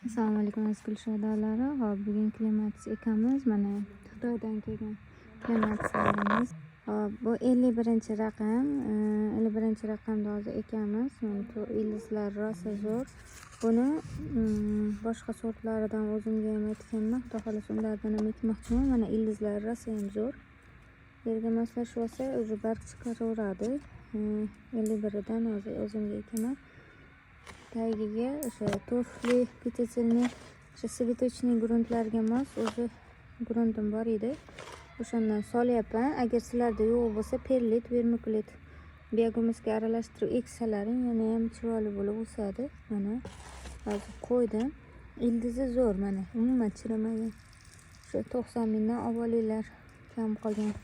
Assalomu alaykum, aziz gulshodalari. Hop, bugun klematis ekamiz. Mana, Xitoydan kelgan klematislarimiz. Hop, bu 51-raqam. 51-raqamda hozir ekamiz. Mana bu ildizlar rosa zo'r. Buni boshqa sortlaridan o'zimga ham aytganman. Xudo xohlasa, ulardan ham ekmoqchiman. Mana, ildizlari rosa ham zo'r. Yerga moslashib olsa, уже barg chiqaraveradi. 51idan hozir o'zimga ekaman. Tagiga o'sha torfli, пятицельный, o'sha цветочный gruntlarga mos o'zi gruntim bor edi. O'shandan solyapman. Agar sizlarda yo'q bo'lsa, perlit, vermikulit, biogumusga aralashtirib eksalaring, yana ham chiroyli bo'lib o'sadi. Mana, hozir qo'ydim. Ildizi zo'r, mana, umuman chirimagan. O'sha 90 mingdan olib olinglar, kam qolgan.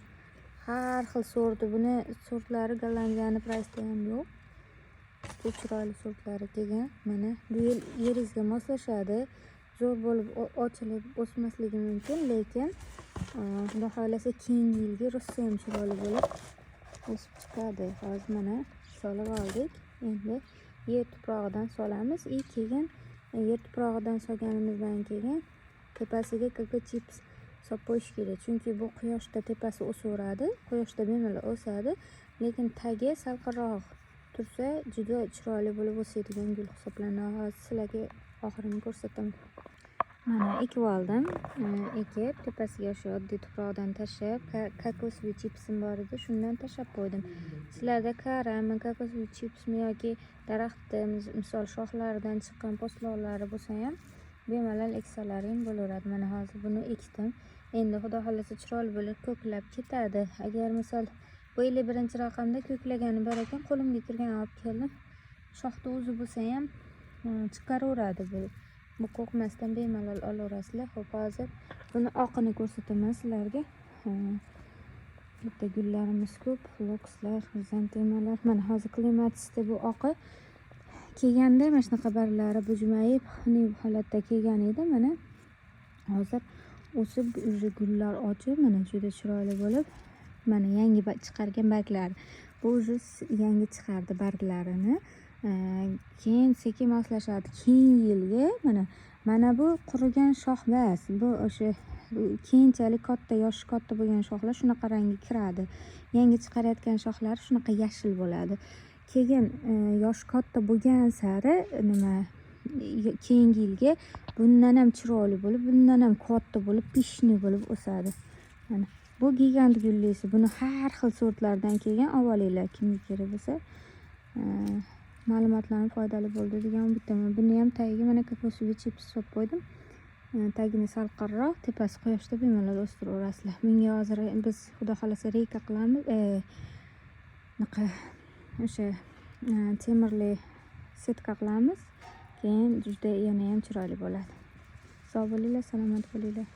Har xil sorti, buni sortlari Gollandiyani price'da ham yo'q. Juda chiroyli sortlari kelgan. Mana, bu yil yeringizga moslashadi. Zo'r bo'lib ochilib o'smasligi mumkin, lekin Xudo xohlasa, keyingi yilga rosa ham chiroyli bo'lib o'sib chiqadi. Hozir, mana, solib oldik. Endi yer tuprog'idan solamiz и keyin yer tuprog'idan solganimizdan keyin tepasiga koko chips solib qo'yish kerak. Chunki bu quyoshda tepasi o'saveradi. Quyoshda bemalol o'sadi, lekin tagi salqinroq tursa, juda chiroyli bo'lib o'sadigan gul hisoblanadi. Hozir sizlarga oxirini ko'rsataman. Mana, ekib oldim. Ekib, tepasiga o'sha oddiy tuproqdan tashlab, кокосовый chipsim bor edi, shundan tashlab qo'ydim. Sizlarda karami, кокосовый chipsmi yoki daraxtni, misol, shoxlaridan chiqqan po'stloqlari bo'lsa ham, bemalol eksalaring bo'laveradi. Mana, hozir buni ekdim. Endi Xudo xohlasa, chiroyli bo'lib ko'klab ketadi. Agar, misol, bu 51-raqamda ko'klagani bor ekan, qo'limga kirgan olib keldim. Shoxni o'zi bo'lsa ham chiqaraveradi bu. Bu qo'rqmasdan bemalol olaverasizlar. Ho'p, hozir buni oqini ko'rsataman sizlarga. Bitta gullarimiz ko'p, flokslar, xrizantemalar. Mana, hozir klematisda bu oqi kelganda mana shunaqa barglari bujmayib, xunuk holatda kelgan edi. Mana, hozir o'sib, уже gullar ochib, mana, juda chiroyli bo'lib, mana, yangi chiqargan barglari. Bu уже yangi chiqardi barglarini. Keyin sekin moslashadi. Keyingi yilgi mana bu qurigan shox emas. Bu o'sha keyinchalik katta, yoshi katta bo'lgan shoxlar shunaqa rangga kiradi. Yangi chiqarayotgan shoxlari shunaqa yashil bo'ladi. Keyin yoshi katta bo'lgan sari nima, keyingi yilga bundan ham chiroyli bo'lib, bundan ham katta bo'lib, пышный bo'lib o'sadi. Mana bu gigant gullisi. Buni har xil sortlardan kelgan, olib olinglar kimga kerak bo'lsa. Ma'lumotlarim foydali bo'ldi degan umiddaman. Buni ham tagiga, mana, кокосовый chips solib qo'ydim. Tagini salqinroq, tepasi quyoshda bemalol o'stiraverasizlar. Bunga hozir biz, Xudo xohlasa, reyka qilamiz. Bunaqa o'sha temirli setka qilamiz. Keyin juda yana ham chiroyli bo'ladi. Sog' bo'linglar, salomat bo'linglar.